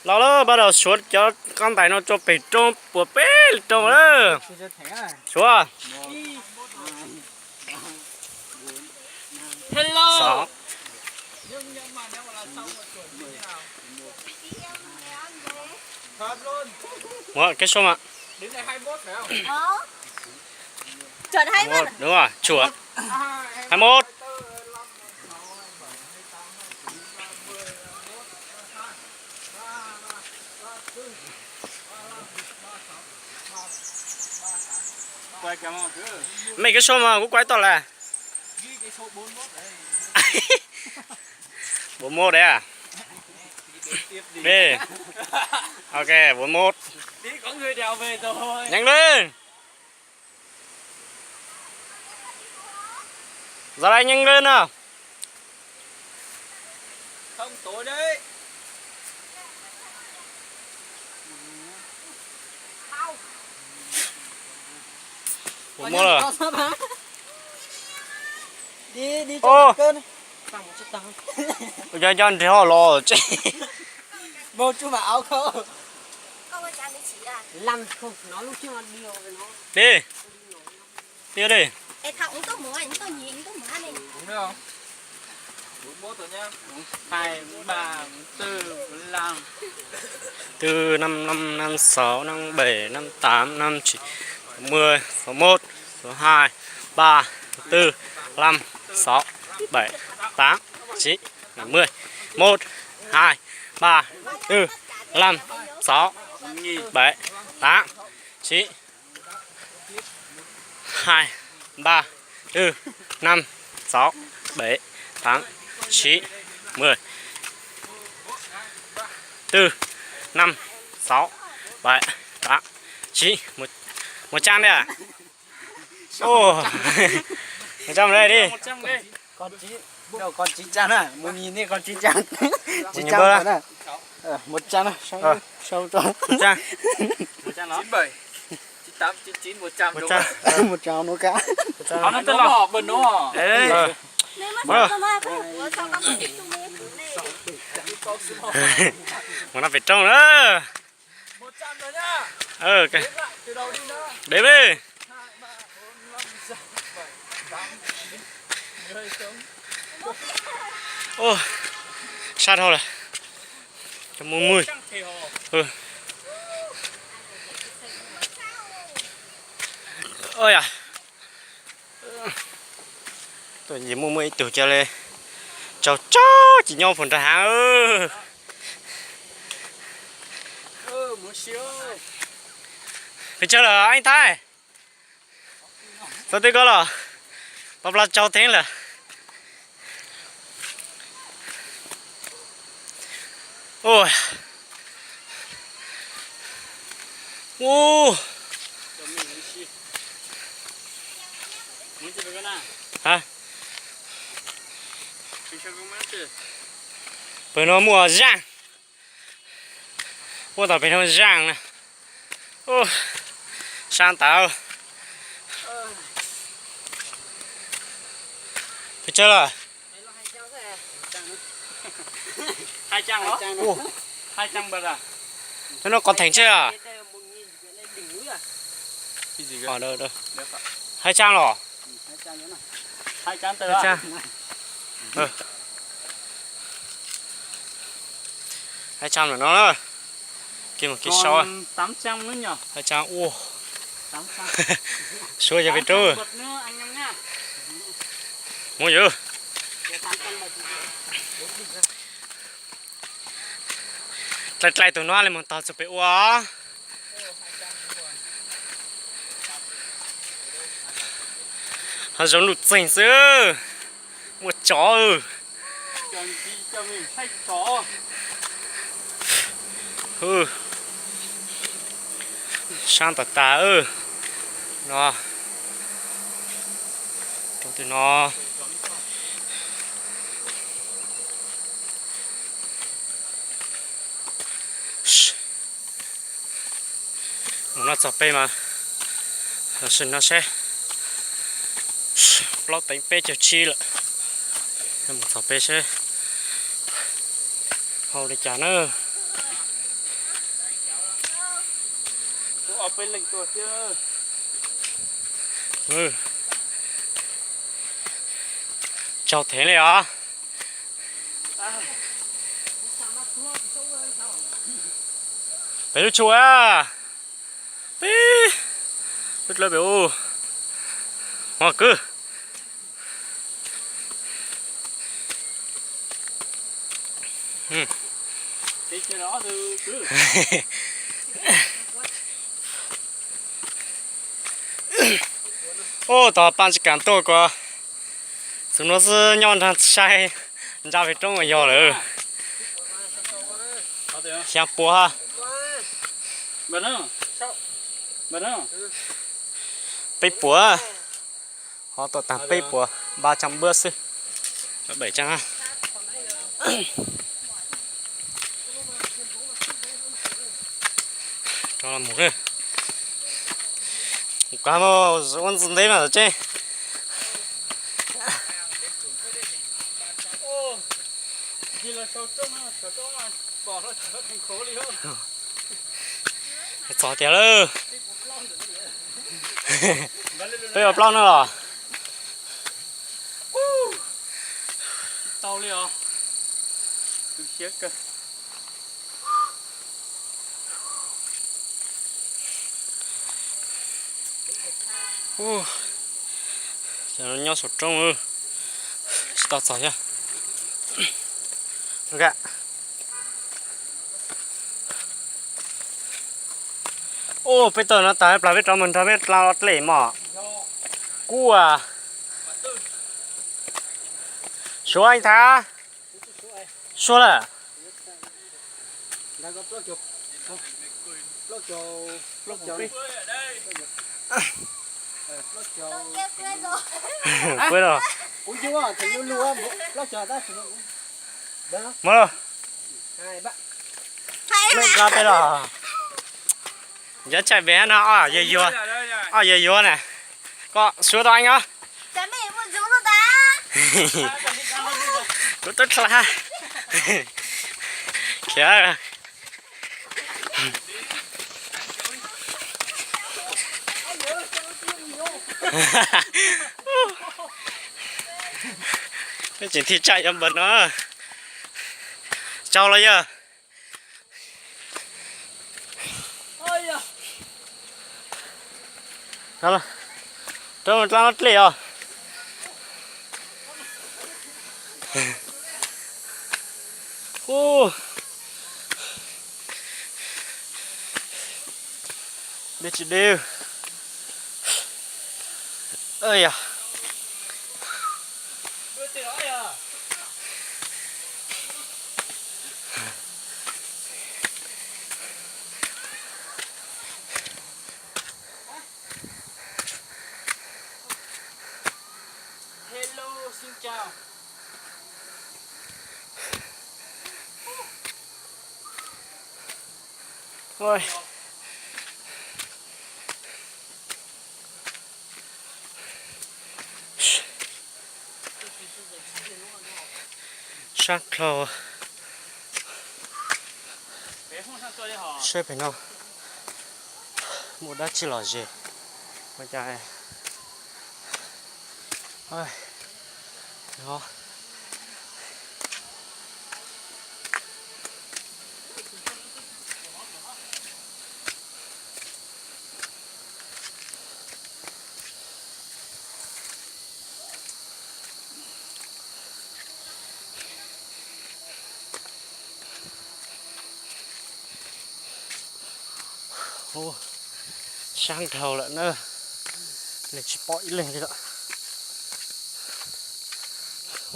Los lawm, npaj tau suav cov qab ntais no rau pem roob puas peb li roob lawm. Suav. Hello. Sáu. Ủa, cái số mà. Chuẩn hai mươi. Đúng rồi, chuẩn. Hai mươi mốt. Mày cái số mà cũng quay tao là. Bốn mốt đấy à? Đi. Ok, bốn mốt. Nhanh lên. Giờ đây nhanh lên nào. Không tối đấy. Bốn mốt rồi. Đi, đi cho ô, cơn. Cho, cho nri ho lo chứ. Vô chung mà áo không? Lăn không, nó lúc trước nó đi rồi nó. Đi. Đi đi. Ê, thằng uống cốc muối, uống cốc nhí, uống cốc muối này. Uống được không? Hai, ba, bốn, tư, bốn, năm. Tư, năm, năm, năm, sáu, năm, bảy, năm, tám, năm, chín, sáu, mười, sáu, mốt, sáu, hai, ba, tư, năm, sáu, bảy, tám, chín, mười, một, hai, ba, tư, năm, sáu, bảy, tám, chín, hai, ba, tư, năm, sáu, bảy, tám, chín, mười, tư, năm, sáu, bảy, tám, chín, một, một trăm đi à? Ồ, một trăm đây đi. Con chín, đâu, con chín trăm à? Một nghìn đi, con chín trăm. Một nghìn bao nhiêu? Ờ, một trăm à? Sao, sao cho? Một trăm. Một trăm đó. Chín bảy, chín tám, chín chín, một trăm đúng không? Một trăm nó cá. Một trăm. Nó tên là Bình đúng không? Ê. Ờ. Ủa. Một năm phải trông nữa. Ờ, ok. Đếm đi. Ô, sab dhau lawm. Cov muaj muaj. Ừ. Ôi à. Tuaj yim muaj muaj ib tug coj li tsaug tsaug ces nyob puag nram hav. Pes tsawg lawm anh Thái? Txog twg koj los? Pab plab tsaug theeb lawm. Ua. Ua. Hả? Pem no muaj zaaj. Muaj tom pem no zaaj na. Ua. Sab ntawd. Pes tsawg lawm? Ua. Cov no qos theem tsawg a? Hai trăm los? Hai trăm. Hai trăm lawm no na. Kis mas kis sau. Hai trăm ua. Suav yog pes rub. Muab yus. Dlai dlai tus no li mus tog txug pem ua. Ho zoo luj txeeg xwb. Muaj tsov. Sab tas tas no. Roob twg no. Mus no txog peb mas, los sim no seb, plaub teev peb caug tsib lawm. Mus txog peb seb hau li cas na. Ob peb leeg tuaj thiab. Tsaug thev li os. Pem lub tshua, peb lub dlawb pem u, mov kwj. Ub, tog paj tsis kam tuaj ko, txug nuav xwb nyob nraag saib nrab peg roob yog lawm. Xyaa puas ha? Peb puas. Ho tuaj taag peb puas, ba trăm bớt xwb. Bảy trăm ha. Rov los mus na. Kuv mus ua ntxwv nteb mas tseeb. Txog tiag lawm. Peb ua plaub no los? Tau li os. Tu siab kawg. Ub, nyob saum roob tsis tau txog thiab. Ub, peb tuaj no tag plag peb rov mus nrog peb dlej mog. Kub as. Suav ib thab. Suav lawm. Kuv los. Muab los. Lub nqab peb los. Ncav tshaj pem no, ob yawg yuav, ob yawg yuav na. Koj suav tau eeb os. Kuv tub dlha. Khiav. Peb tseem thij tsam yuav npawg no. Tsaug los yawg. Rov dlej os. Ub, deb tsis deb. Yog. Hello, xin chào. Sab dlhau. Saib pem no muaj dab tsi lom zem. Ua cas no. Ub, sab dhau lawm na, nws tsis pom ib leeg li lawm.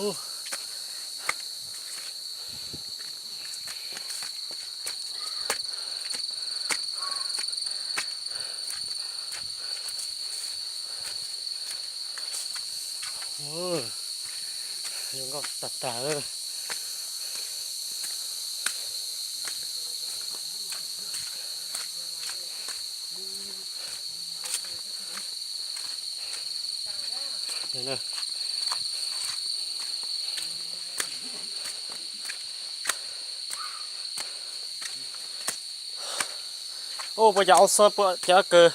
Ub. Zoo nkauj tag tag. Ua puas cov aub xub puas cov kawg,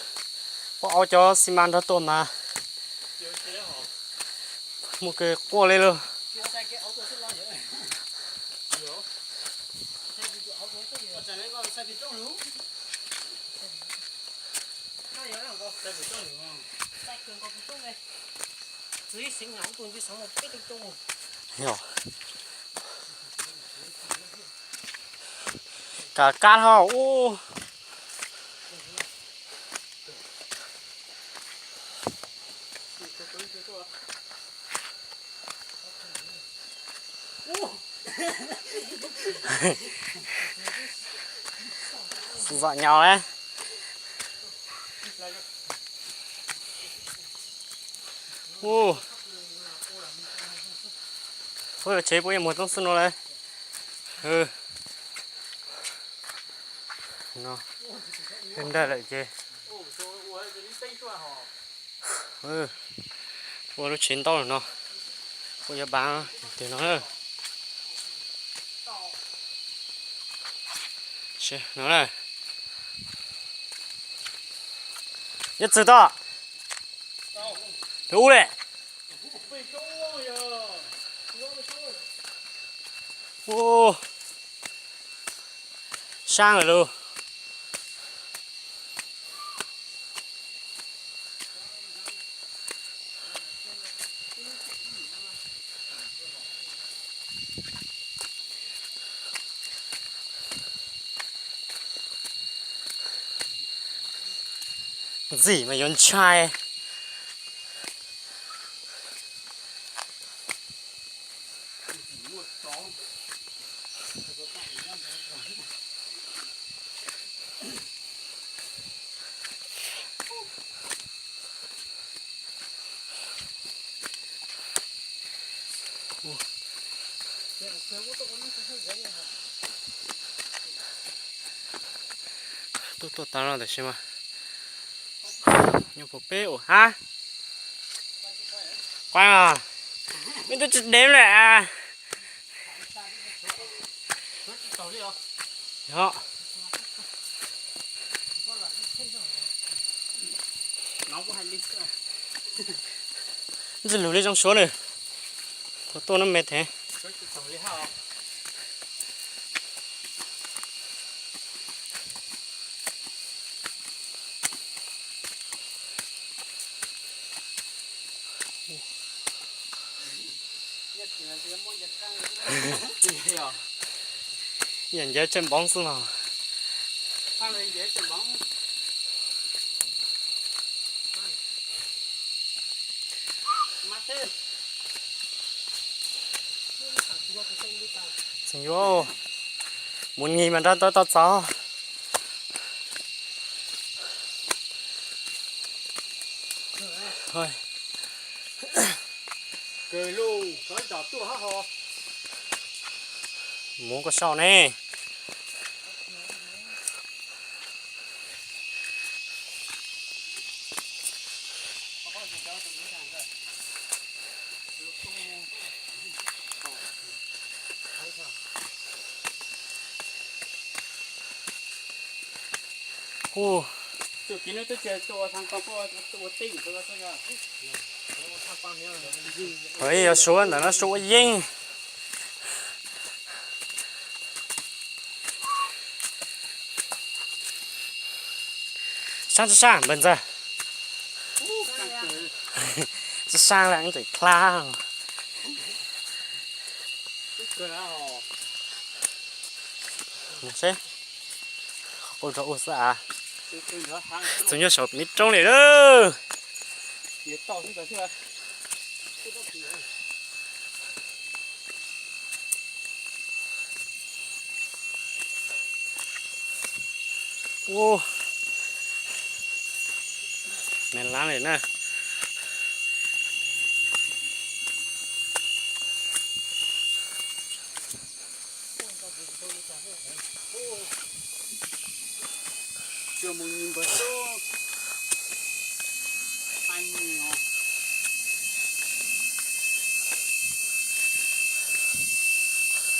puas aub cov xi mas nrog tuaj mas muaj kawg quaj li lauj. Yog, kab kab hov ub. Xam nyaus na. Ub, peb yuav tshev puab yuav muag toob xwb no lawm. No, nrag lawm ces ua lub tsheb ntaub no, puab yuav pav tiag no. No, yuav txwm tod, tus ub le. Ub, sab lawm lauj. Ntxim mas yuav ntshai. Tuaj tuaj tas no tab sis mas nyob puag peb ua hab. Quaj, me tub tsis dev lawm. Ntxwg lug li zoo suav nws, thaum tuaj no me thev. Yam ncav tsaj npoov xwb los. Tseem yuav mus nyis mas nrog tau txog. Mus koj sau ne. Hu, yuav suav ntawm no suav ua yeeb. Saab tsi saab npawg ntxawg? Tsi saab lawm tseem dlha. Mus seb, qhov qaug zog ua xwb as. Txog nyob saum miv roob li lawm. Ua, me lab li na.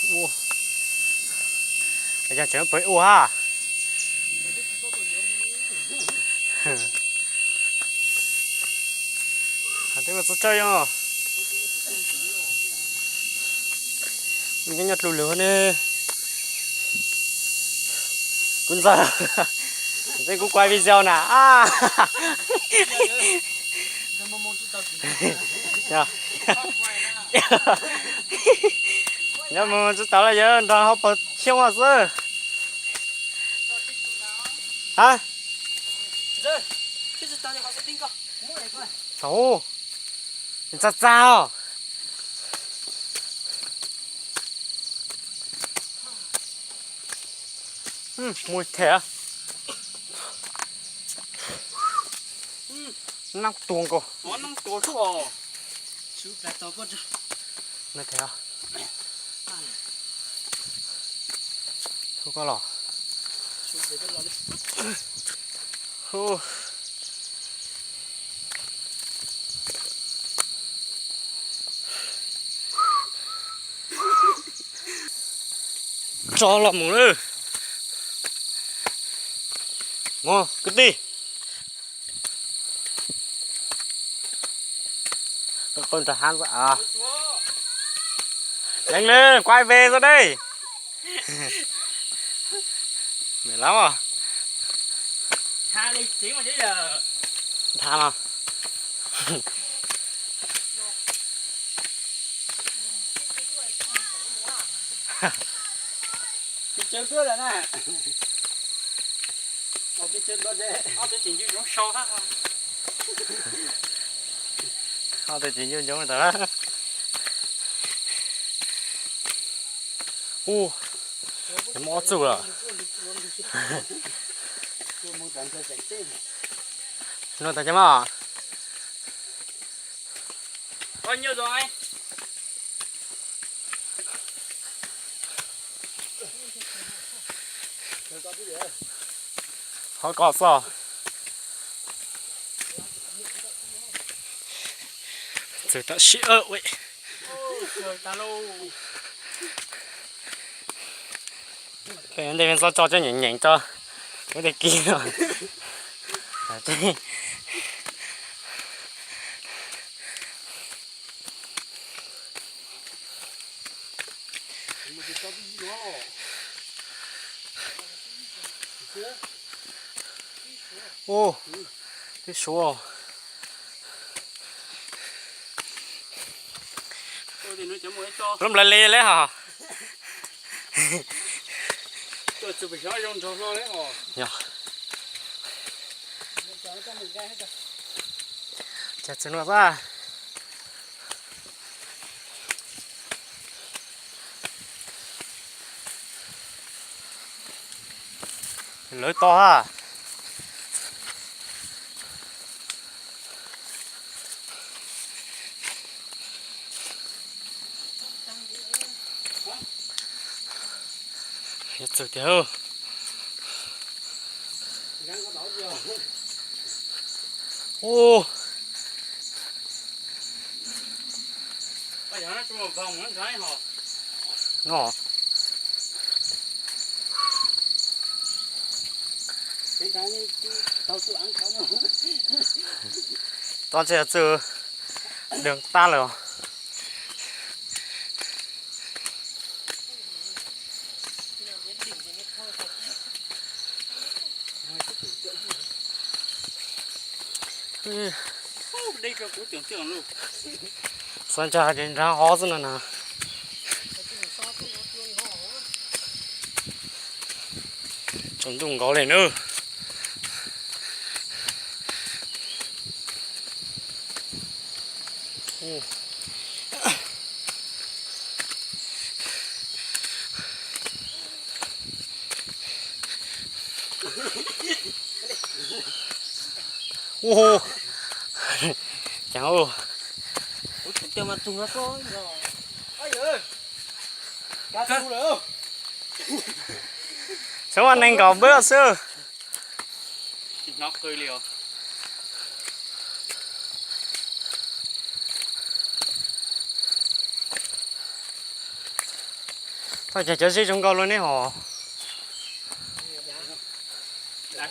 Ua, yog tseem pem ua ha. Hais tias mus txog chaw yog nyob nyob dlus lawm ne. Kuv ntxawg, kuv kuaj video na. Nyob mus tsis tau los yuav nrog hauv paus xyoob xwb. Ha, txav txav os. Mus them, nab tuag nkaus. Hu koj los. Tso los mus lawm. Mus kwv tij. Qw nrog hab a. Leej lwm quay về rồi đây. Mệt lắm à. Tha no. Ho tus tsis nco ntsoov ntawd. Ub, muaj ob txuj lawm. Nuj tas cov mas. Hov ko xwb. Txawm tam sim ua ntej tso cov nyeem nyeem tso, ua ntej kis no. Ub, twb suav. Lub nplawv li lawm hos. Yog. Cas txwg no xwb. Lawv to ha. Yuav txwg tiag. Ub. No. Tod ntshe yog txwg deeg tag lawm. Xav ntshai ces nrag hov xwb no na. Tsaus ntuj nkaus li na. Ub, cas ub. Xyov mas neeg nkaum npawb xwb. Txhob cag cov zeb zoo nkauj luaj neb hos. Ua,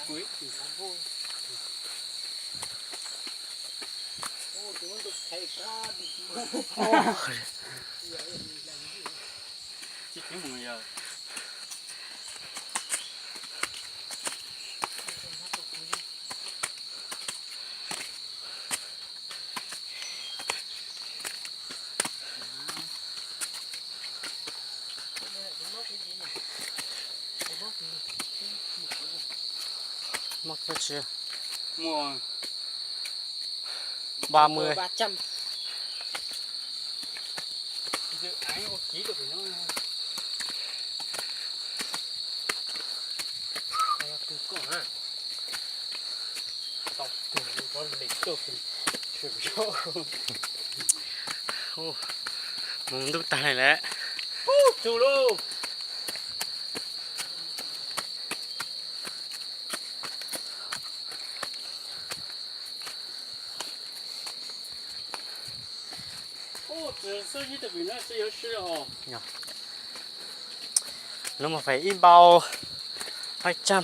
Moj twb tsis, ba mươi. Mus ntuj tag li lawm. Lub mov phải ib bao hai trăm.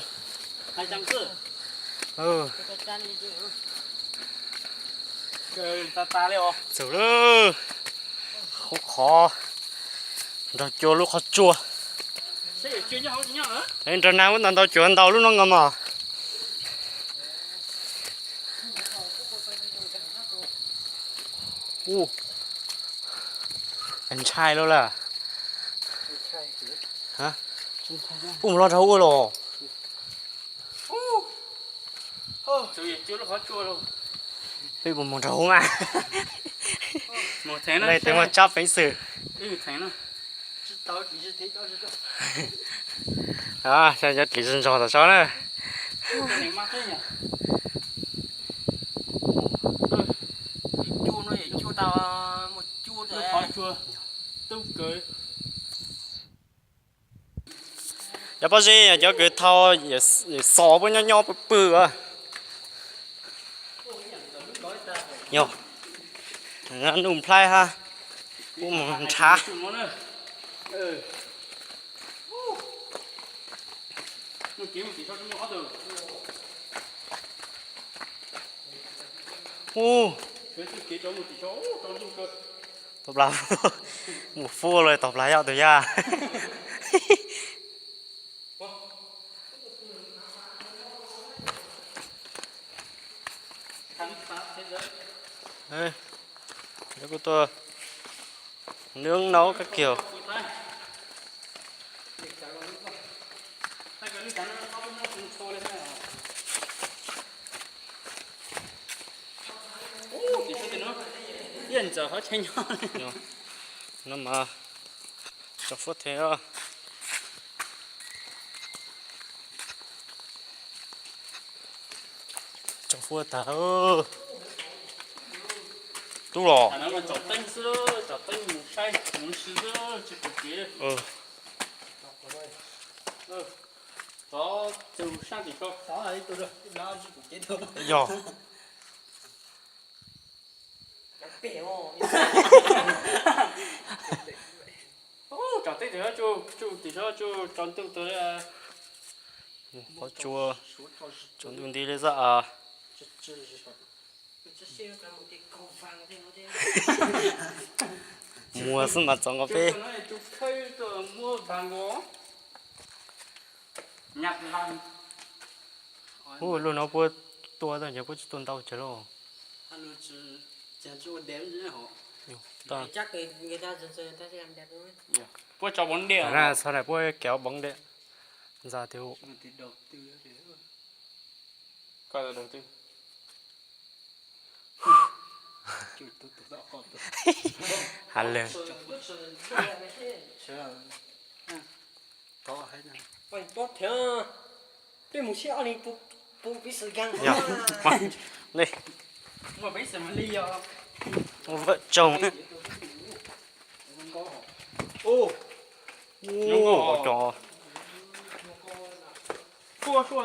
Txog lawm, khub qhov nrog cua lub qhov tsua. Nrog nas ub ntau ntau cuav ntau lub no nkaus mog. Ntshai lauj lawm. Ub, mus los nrog ua los. Peb puas mus nrog ua mas. Lawv twb muaj tsab peev xwm. Saib cov dlis zog ntog tom saud na. Cov pob zeb cov kws thau xov puab nyob nyob pw pw. Yog, nuj nplhaib hab, kuj mus nrhav. Ub, tau plas, mus fuab los tau plas yog tus yaj. Kuj tuaj nrhiav noj kab kiag. Ntxawm qhov chaw nyob no mas tsoom fuab thev os. Tsoom fuab tag. Tub los. Yog. Tsom teb tim no tso, tim no tso, tso ntuj tag. Qhov tsua, tsaus ntuj nti li xwb as. Muag xwb mas txaus nkaus peb. Ub, lub no puab tua tau, puab tsis tua ntau tsawg lauj. Puab tso bóng đèn. Txog na puab kev bóng đèn. Ntxa tias Has lwm. Peb mus sib ob leeg pub peb xwm kag. Yog. Li. Vawm tsoog. Ua cov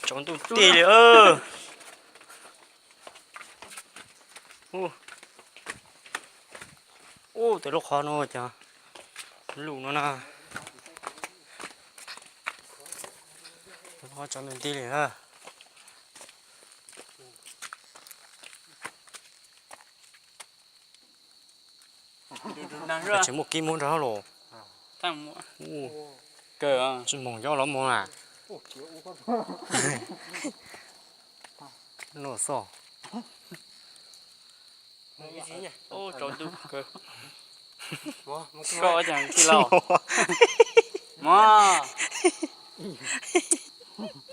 tsaus ntuj teg li. Ub, tes lub qhov no cov lus no na. Lub qhov tsaus ntuj nti li na. Tsis muaj kib muab nrog los. Tsis moog yob los moog na. Nuj xoj.